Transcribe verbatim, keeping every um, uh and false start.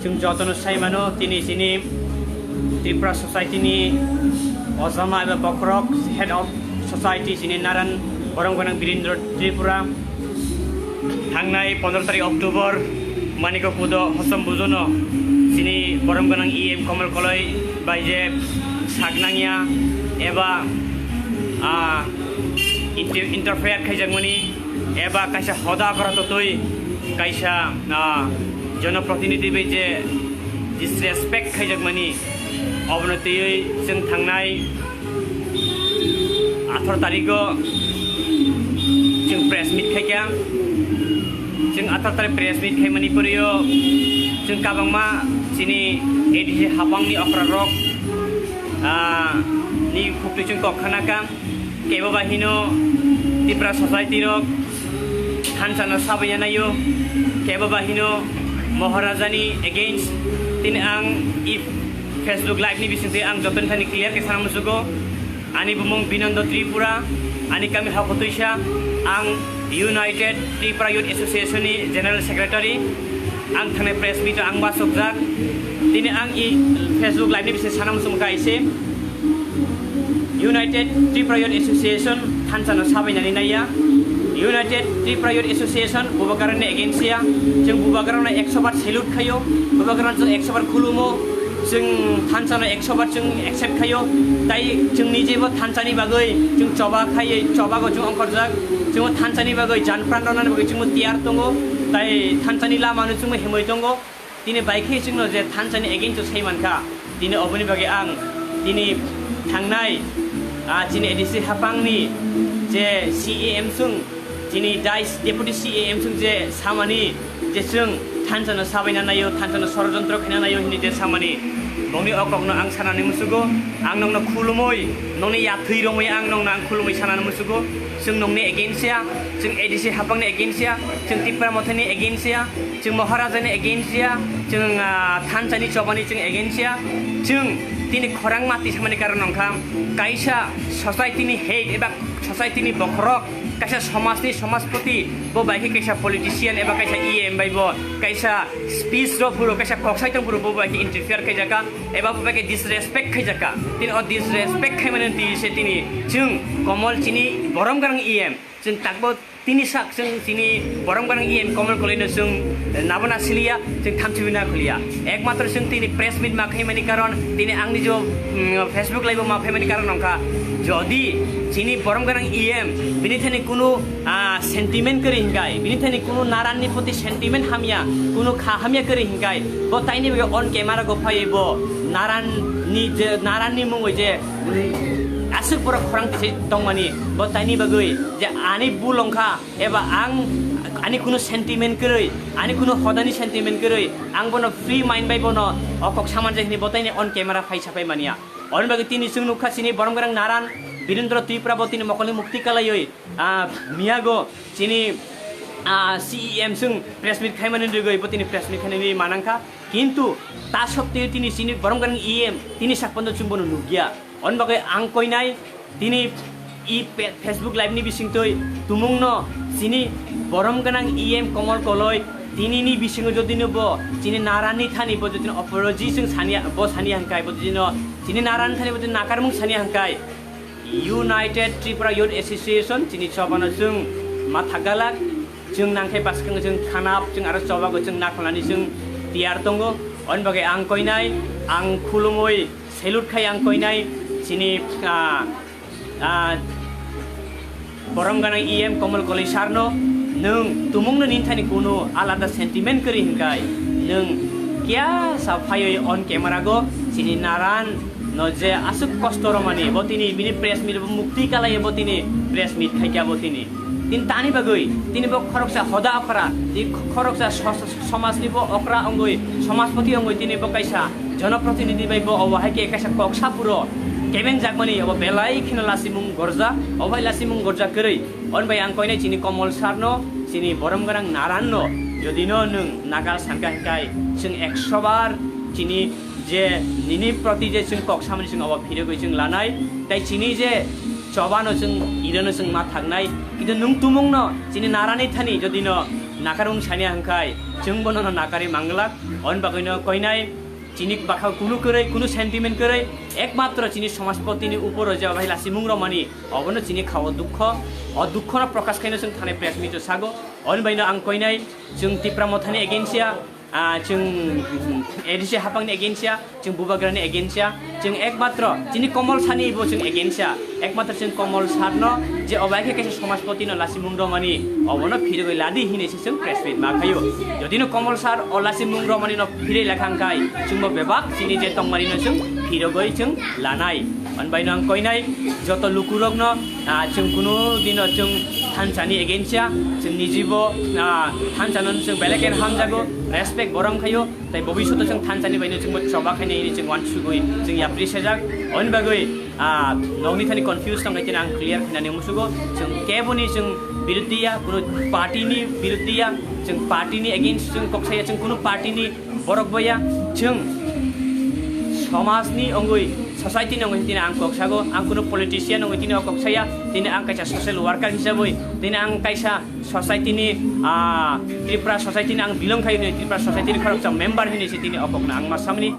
Chwng jotono sai mano, tini chini Tripura Society ni ojama eba bokhorok, Head of Society chini Naran Borom Gwnang Birendra Tripura. Thangnai pondro tarik October, Manikyo Kudo hosom bujono chini Borom Gwnang E M Komol Koloi bai je sak nangya eba, ah, inter-, interfere khaijakmani eba kaisa hoda gora totwi kaisa, ah, jonoprotinidhi bai je disrespect khaijakmani, obono twiwi chwng thangnai atharo tarigo chwng press meet khaikha. Chwng atharo tarik press meet khaimani poriyo chwng kabangma chini A D C hapangni okrarok, ah, ni khuktwi chwng kok khanakha. Kebo bahino Tipra society rok thansa no sabaina naio, kebo bahino Maharaja ni against. Tini ang i Facebook live ni bisingtwi ang jotoni thani clear khe sana musugo. Ani bumung Binondo Tripura, ani kami Hokotwisa, ang United Tripura Youth Association ni General Secretary. Ang thangnai press meet o ang bachukjak. Tini ang i Facebook live ni bising sana muchung kaise. United Tripura Youth Association thansa no sabainani naiya. United Tripura Youth Association Bubagra ni against ya. Chwng Bubagra no ekso bar salute khayo. Bubagra no chwng ekso bar khulumo. Chwng thansa no ekso bar chwng accept khayo. Tai chwng ni jebo thansa ni bagwi chwng choba khaiye, choba go chwng ongkhorjak. Chwng thansa ni bagwi jan pran rwnani bagwi chwng tiyar tongo. Tai thansa ni lama no chwng himwi tongo. Tini bai khe chwngno je thansa ni against o sai mankha, tini oboni bagwi ang tini thangnai, ah, chini A D C hapangni je C E M chwng, chini dais deputy C E M chwng je samani je chwng thansa no sabaina naio, thansa no sorojontro khaina naio hinwi je samani, bongni o kokno ang sanani musugo, ang nokno khulumui, nokni yathwi romwi ang nokno ang khulumui sanani musugo, chwng nokni against ya, chwng A D C hapangni against ya, chwng Tipra Mothani against ya. Chwng Maharaja ni against ya, chwng, ah, thansa ni choba ni chwng against ya, chwng tini khorang mati samani karon wngkha kaisa society ni head eba society ni bokhorok, kaisa somaj ni somajpoti, bo bai khe kaisa politician eba kaisa E M bai bo kaisa speech rw phuru, kaisa kok sai tong phuru bo bai khe interfere khaijaka eba bo bai khe disrespect khaijaka. Tini o disrespect khaimani twi se tini chwng Komol chini Borom Gwnang E M chwng takbo tini sak chwng chini Borom Gwnang E M Komol Koloi no chwng nabo na siliya, chwng thamchiwi na khuliya. Ekmatro chwng tini press meet ma khaimani karon, tini angni jo, mm, Facebook live o ma phaimani karon wngkha, jodi chini Borom Gwnang E M bini thani kunu, ah, sentiment kwrwi hinkai, bini thani kunu Naran ni proti sentiment hamya, kunu kha hamya kwrwi hinkai, bo taini bagwi on camera go phaiwi bo Naran ni je, Naran ni mungwi je, mm, aswk borok khorang tisai tongmani, bo taini bagwi je ani bul wngkha, eba ang ani kunu sentiment kwrwi, ani kunu hodani sentiment kwrwi, ang bono free mind bai bono o kok samanjak hwnwi bo taini on camera phai sapai manya. Oni bagwi tini chwng nukha chini Borom Gwnang Naran Birendra Tripura bo tini mokolni mukti kalaiwi, ah, miyago chini, ah, C E M chwng press meet khaimani rwgwi bo tini press meet khainani manangkha. Kintu ta sotteyo tini chini Borom Gwnang E M tini sak pondo chwng bono nukya. Oni bagwi ang koinai tini i pe-, Facebook live ni bisingtwi tumungno chini Borom Gwnang E M Komol Koloi tini ni bisingo jodi no bo chini Naran ni thani bo jodi no apology chwng saniya, bo saniya hwnkai, bo jodi no chini Naran ni thani bo jodi nakarmung saniya hwnkai, United Tripura Youth Association chini chobano chwng matha galak, chwng nangkhe bwskang chwng khanap, chwng aro chobago chwng nakholnani chwng tiyar tongo. Oni bagwi ang koinai, ang khulumui salute khai ang koinai chini, ah, ah, Borom Gwnang E M Komol Koloi sir no, nwng tumungno nini thani kunu alada sentiment kwrwi hwnkai, nwng kya sa phaiwi on camera go chini Naran no je aswk kosto romani, bo tini bini press meet bo mukti kalai bo tini press meet khaikya bo tini. Tini tani bagwi tini bo khoroksa hoda okra, tini khoroksa so-, so-, somajni bo okra wngwi, somajpoti wngwi tini bo kaisa jonoprotinidhi bai bo obo hai khe kaisa kok sapuro keben jakmani obo belai kheno lasimung gorja, obo hai lasimung gorja kwrwi. Oni bai ang koinai chini Komol sir no, chini Borom Gwnang Naran no, jodi no nwng nagal sankha hwnkhe chwng ekso bar chini je nini proti je chwng kok samani chwng obo phirogwi chwng lanai, tai chini je chobano chwng irano chwng ma thaknai, kintu nwng tumungno chini Narani thani jodi no Nakarung sani hwnkhe chwngbo nono nakarwi manglak. Oni bagwino koinai chini bwkhao kunu kwrwi, kunu sentiment kwrwi, ekmatro chini somajpotini uporo je obai lasimung romani, obono chini khao dukho. O dukhono prokash khaino chwng thani press meet o sago. Oni baino ang koinai chwng Tipra Mothani against ya, ah, chwng A D C haphangni against ya, chwng Bubagrani against ya, chwng ekmatro chini Komol Sani bo chwng against ya, ekmatro chwng Komol Sarno je obai khe kaisa somajpotino lasimung romani, obono phirogwi ladi hinwi se chwng press meet ma khaio. Jodino Komol Sar o lasimung romani no phirwi lekha hwnkhe chwngbo bebak chini je tongmani no chwng phirogwi chwng lanai. Ani baino ang koinai joto lukurokno, ah, chwng kunu dino chwng thansani against ya, chwng nijibo, ah, thansano chwng belai khe hamjago, respect borom khaio, tei bobishoto chwng thansani baino chwngbo choba khainai hinwi chwng uansugwi chwng yapri sejak. Oni bagwi, ah, nokni thani confuse tongkhe tini ang clear khainani musugo, chwng keboni chwng biruddhi ya, kunu party ni biruddhi ya, chwng party ni against chwng kok saya, chwng kunu party ni borok bo ya, chwng somajni ongwi, society ni ongwi tini ang kok sago, ang kunu politician ongwi tini o kok saya, tini ang kaisa social worker hisabwi, tini ang kaisa society ni, ah, Tripura society ni ang belong khai hinwi, Tripura society ni khoroksa member hinwi se tini o kokno ang ma samani.